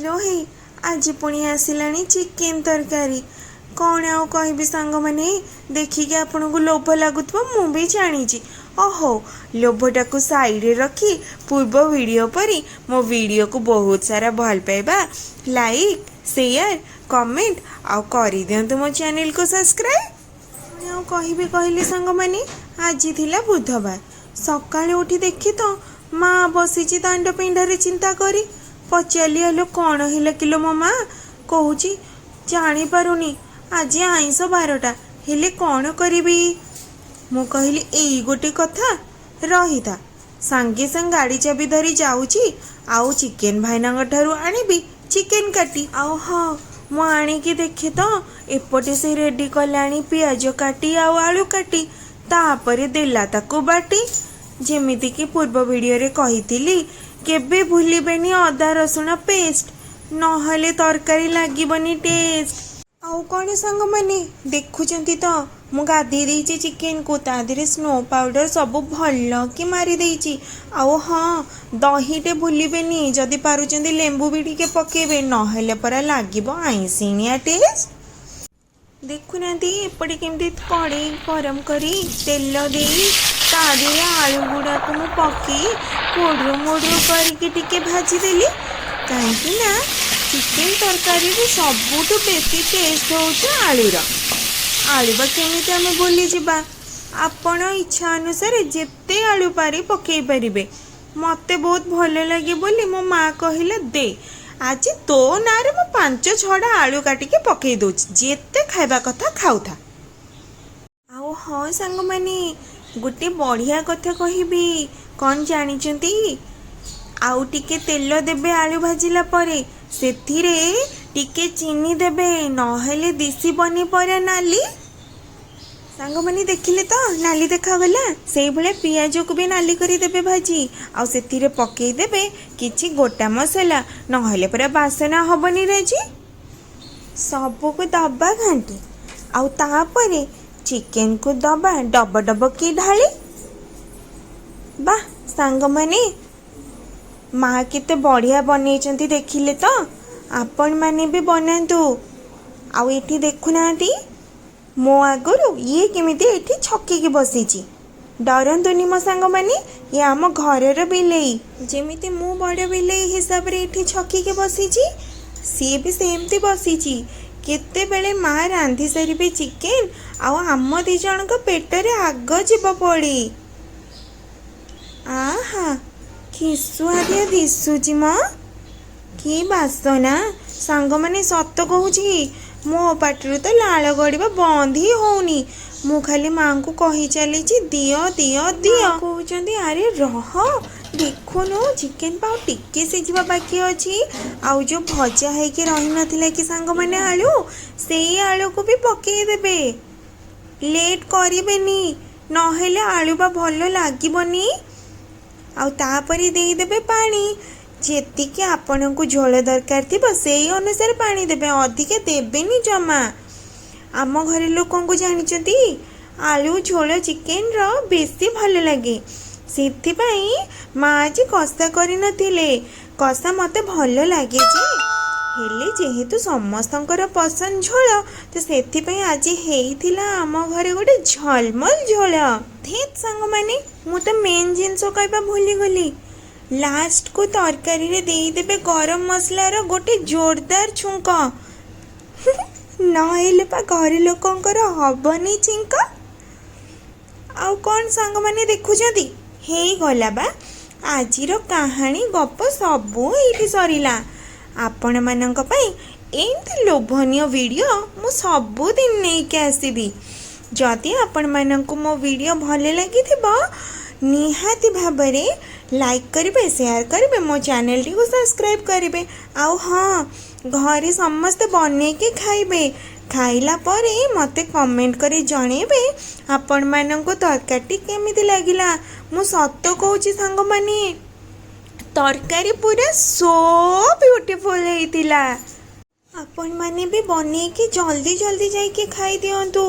ଇଲୋ ହେଇ, ଆଜି ପୁଣି ଆସିଲାଣି ଚିକେନ୍ ତରକାରୀ। କ'ଣ ଆଉ କହିବି ସାଙ୍ଗମାନେ, ଦେଖିକି ଆପଣଙ୍କୁ ଲୋଭ ଲାଗୁଥିବ, ମୁଁ ବି ଜାଣିଛି। ଓହୋ, ଲୋଭଟାକୁ ସାଇଡ଼ରେ ରଖି ପୂର୍ବ ଭିଡ଼ିଓ ପରି ମୋ ଭିଡ଼ିଓକୁ ବହୁତ ସାରା ଭଲ ପାଇବା, ଲାଇକ୍, ସେୟାର, କମେଣ୍ଟ ଆଉ କରିଦିଅନ୍ତୁ ମୋ ଚ୍ୟାନେଲକୁ ସବସ୍କ୍ରାଇବ୍। ଆଉ କହିବି କହିଲେ ସାଙ୍ଗମାନେ, ଆଜି ଥିଲା ବୁଧବାର। ସକାଳୁ ଉଠି ଦେଖି ତ ମା ବସିଛି ଦାଣ୍ଡ ପିଣ୍ଡାରେ ଚିନ୍ତା କରି। ପଚାରିଲି, ଆଲୋ, କ'ଣ ହେଲା କିଲୋ ମୋ ମା? କହୁଛି, ଜାଣିପାରୁନି, ଆଜି ଆଇଁଷ ବାରଟା, ହେଲେ କ'ଣ କରିବି? ମୁଁ କହିଲି, ଏଇ ଗୋଟେ କଥା, ରହିଥା, ସାଙ୍ଗେ ସାଙ୍ଗେ ଗାଡ଼ି ଚାବି ଧରି ଯାଉଛି ଆଉ ଚିକେନ ଭାଇନାଙ୍କ ଠାରୁ ଆଣିବି ଚିକେନ କାଟି। ଆଉ ହଁ, ମୁଁ ଆଣିକି ଦେଖେ ତ ଏପଟେ ସେ ରେଡ଼ି କଲାଣି ପିଆଜ କାଟି ଆଉ ଆଳୁ କାଟି, ତାପରେ ଦେଲା ତାକୁ ବାଟି। ଯେମିତିକି ପୂର୍ବ ଭିଡ଼ିଓରେ କହିଥିଲି, କେବେ ଭୁଲିବେନି ଅଦା ରସୁଣ ପେଷ୍ଟ, ନହେଲେ ତରକାରୀ ଲାଗିବନି ଟେଷ୍ଟ। ଆଉ କ'ଣ ସାଙ୍ଗମାନେ, ଦେଖୁଛନ୍ତି ତ, ମୁଁ ଗାଧେଇ ଦେଇଛି ଚିକେନକୁ, ତା ଦେହରେ ସ୍ନୋ ପାଉଡ଼ର ସବୁ ଭଲ କି ମାରି ଦେଇଛି। ଆଉ ହଁ, ଦହିଟେ ଭୁଲିବେନି, ଯଦି ପାରୁଛନ୍ତି ଲେମ୍ବୁ ବି ଟିକେ ପକେଇବେ, ନହେଲେ ପରା ଲାଗିବ ଆଇଁଷିଣିଆ ଟେଷ୍ଟ। ଦେଖୁନାହାନ୍ତି, ଏପଟେ କେମିତି କଡ଼େଇ ଗରମ କରି ତେଲ ଦେଇ ତା ଦେହରେ ଆଳୁ ଗୁଡ଼ାକୁ ମୁଁ ପକେଇ କୁଡ଼ୁରୁ ମୁଡ଼ୁରୁ କରିକି ଟିକେ ଭାଜିଦେଲି। କାହିଁକି ନା ଚିକେନ ତରକାରୀରେ ସବୁଠୁ ବେଶୀ ଟେଷ୍ଟ ହେଉଛି ଆଳୁର। ଆଳୁ ବା କେମିତି ଆମେ ଭୁଲିଯିବା? ଆପଣ ଇଚ୍ଛା ଅନୁସାରେ ଯେତେ ଆଳୁ ପାରି ପକେଇ ପାରିବେ। ମୋତେ ବହୁତ ଭଲ ଲାଗେ ବୋଲି ମୋ ମା କହିଲେ, ଦେ, ଆଜି ତୋ ନାଁରେ ମୁଁ ପାଞ୍ଚ ଛଅଟା ଆଳୁ କାଟିକି ପକେଇ ଦଉଛି, ଯେତେ ଖାଇବା କଥା ଖାଉଥା। ଆଉ ହଁ ସାଙ୍ଗମାନେ, ଗୋଟେ ବଢ଼ିଆ କଥା କହିବି। କ'ଣ ଜାଣିଛନ୍ତି? ଆଉ ଟିକେ ତେଲ ଦେବେ ଆଳୁ ଭାଜିଲା ପରେ, ସେଥିରେ ଟିକେ ଚିନି ଦେବେ, ନହେଲେ ଦିଶିବନି ପରା ନାଲି। ସାଙ୍ଗମାନେ, ଦେଖିଲେ ତ ନାଲି ଦେଖାଗଲା? ସେଇଭଳିଆ ପିଆଜକୁ ବି ନାଲି କରିଦେବେ ଭାଜି, ଆଉ ସେଥିରେ ପକେଇଦେବେ କିଛି ଗୋଟା ମସଲା, ନହେଲେ ପୁରା ବାସନା ହବନି ରାଜି। ସବୁକୁ ଦବା ଘାଣ୍ଟି, ଆଉ ତାପରେ ଚିକେନକୁ ଦବା ଡବ ଡବ କି ଢାଳି। ବାଃ ସାଙ୍ଗମାନେ, ମା କେତେ ବଢ଼ିଆ ବନେଇଛନ୍ତି, ଦେଖିଲେ ତ? ଆପଣମାନେ ବି ବନାନ୍ତୁ। ଆଉ ଏଠି ଦେଖୁନାହାନ୍ତି, ମୋ ଆଗରୁ ଇଏ କେମିତି ଏଠି ଛକିକି ବସିଛି। ଡରନ୍ତୁନି ମୋ ସାଙ୍ଗମାନେ, ଇଏ ଆମ ଘରର ବିଲେଇ। ଯେମିତି ମୁଁ ବଡ଼ ବିଲେଇ ହିସାବରେ ଏଠି ଛକିକି ବସିଛି, ସିଏ ବି ସେମିତି ବସିଛି। କେତେବେଳେ ମା ରାନ୍ଧି ସାରିବେ ଚିକେନ ଆଉ ଆମ ଦି ଜଣଙ୍କ ପେଟରେ ଆଗ ଯିବ ପଡ଼ି। ଆହା, କି ସୁଆଦିଆ ଦିଶୁଛି ମ, କି ବାସନା! ସାଙ୍ଗମାନେ, ସତ କହୁଛି, ମୋ ପାଟିରୁ ତ ଲାଳ ଗଡ଼ିବା ବନ୍ଦ ହିଁ ହଉନି। ମୁଁ ଖାଲି ମାଙ୍କୁ କହି ଚାଲିଛି, ଦିଅ, ଦିଅ, ଦିଅ। କହୁଛନ୍ତି, ଆରେ ରହ, ଦେଖୁନୁ ଚିକେନ ପାଉ ଟିକେ ସିଝିବା ବାକି ଅଛି। ଆଉ ଯୋଉ ଭଜା ହେଇକି ରହିନଥିଲା କି ସାଙ୍ଗମାନେ ଆଳୁ, ସେଇ ଆଳୁକୁ ବି ପକେଇଦେବେ। ଲେଟ୍ କରିବେନି, ନହେଲେ ଆଳୁ ବା ଭଲ ଲାଗିବନି। ଆଉ ତାପରେ ଦେଇଦେବେ ପାଣି। ଯେତିକି ଆପଣଙ୍କୁ ଝୋଳ ଦରକାର ଥିବ, ସେଇ ଅନୁସାରେ ପାଣି ଦେବେ, ଅଧିକା ଦେବେନି ଜମା। ଆମ ଘରେ ଲୋକଙ୍କୁ ଜାଣିଛନ୍ତି, ଆଳୁ ଝୋଳ ଚିକେନର ବେଶୀ ଭଲ ଲାଗେ। ସେଥିପାଇଁ ମା ଆଜି କଷା କରିନଥିଲେ। କଷା ମୋତେ ଭଲ ଲାଗେ ଯେ, ହେଲେ ଯେହେତୁ ସମସ୍ତଙ୍କର ପସନ୍ଦ ଝୋଳ, ତ ସେଥିପାଇଁ ଆଜି ହେଇଥିଲା ଆମ ଘରେ ଗୋଟେ ଝଲମଲ ଝୋଳ। ଧେତ୍ ସାଙ୍ଗମାନେ, ମୁଁ ତ ମେନ୍ ଜିନିଷ କହିବା ଭୁଲିଗଲି। ଲାଷ୍ଟକୁ ତରକାରୀରେ ଦେଇଦେବେ ଗରମ ମସଲାର ଗୋଟେ ଜୋରଦାର ଛୁଙ୍କ, ନହେଲେ ପା ଘରେ ଲୋକଙ୍କର ହବନି ଛିଙ୍କ। ଆଉ କ'ଣ ସାଙ୍ଗମାନେ ଦେଖୁଛନ୍ତି, ହେଇଗଲା ବା। ଆଜିର କାହାଣୀ ଗପ ସବୁ ଏଇଠି ସରିଲା। ଆପଣମାନଙ୍କ ପାଇଁ ଏମିତି ଲୋଭନୀୟ ଭିଡ଼ିଓ ମୁଁ ସବୁଦିନ ନେଇକି ଆସିବି। ଯଦି ଆପଣମାନଙ୍କୁ ମୋ ଭିଡ଼ିଓ ଭଲ ଲାଗିଥିବ, ନିହାତି ଭାବରେ ଲାଇକ୍ କରିବେ, ସେୟାର କରିବେ, ମୋ ଚ୍ୟାନେଲଟିକୁ ସବସ୍କ୍ରାଇବ୍ କରିବେ। ଆଉ ହଁ, ଘରେ ସମସ୍ତେ ବନେଇକି ଖାଇବେ। ଖାଇଲା ପରେ ମୋତେ କମେଣ୍ଟ କରି ଜଣେଇବେ ଆପଣମାନଙ୍କୁ ତରକାରୀଟି କେମିତି ଲାଗିଲା। ମୁଁ ସତ କହୁଛି ସାଙ୍ଗମାନେ, ତରକାରୀ ପୁରା ସୋ ବ୍ୟୁଟିଫୁଲ୍ ହେଇଥିଲା। ଆପଣମାନେ ବି ବନେଇକି ଜଲ୍ଦି ଜଲ୍ଦି ଯାଇକି ଖାଇଦିଅନ୍ତୁ।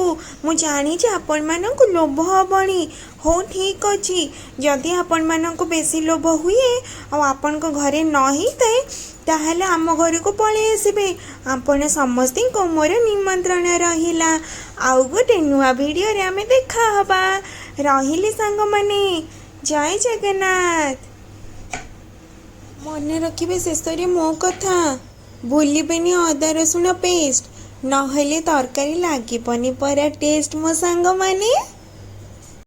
ମୁଁ ଜାଣିଛି ଆପଣମାନଙ୍କୁ ଲୋଭ ହେବଣି। ହଉ, ଠିକ୍ ଅଛି, ଯଦି ଆପଣମାନଙ୍କୁ ବେଶୀ ଲୋଭ ହୁଏ ଆଉ ଆପଣଙ୍କ ଘରେ ନ ହେଇଥାଏ, ତାହେଲେ ଆମ ଘରକୁ ପଳେଇ ଆସିବେ। ଆପଣ ସମସ୍ତଙ୍କୁ ମୋର ନିମନ୍ତ୍ରଣ ରହିଲା। ଆଉ ଗୋଟେ ନୂଆ ଭିଡ଼ିଓରେ ଆମେ ଦେଖା ହେବା। ରହିଲି ସାଙ୍ଗମାନେ, ଜୟ ଜଗନ୍ନାଥ। ମନେ ରଖିବେ, ଶେଷରେ ମୋ କଥା ଭୁଲିବେନି, ଅଦା ରସୁଣ ପେଷ୍ଟ ନହେଲେ ତରକାରୀ ଲାଗିବନି ପରା ଟେଷ୍ଟ ମୋ ସାଙ୍ଗମାନେ।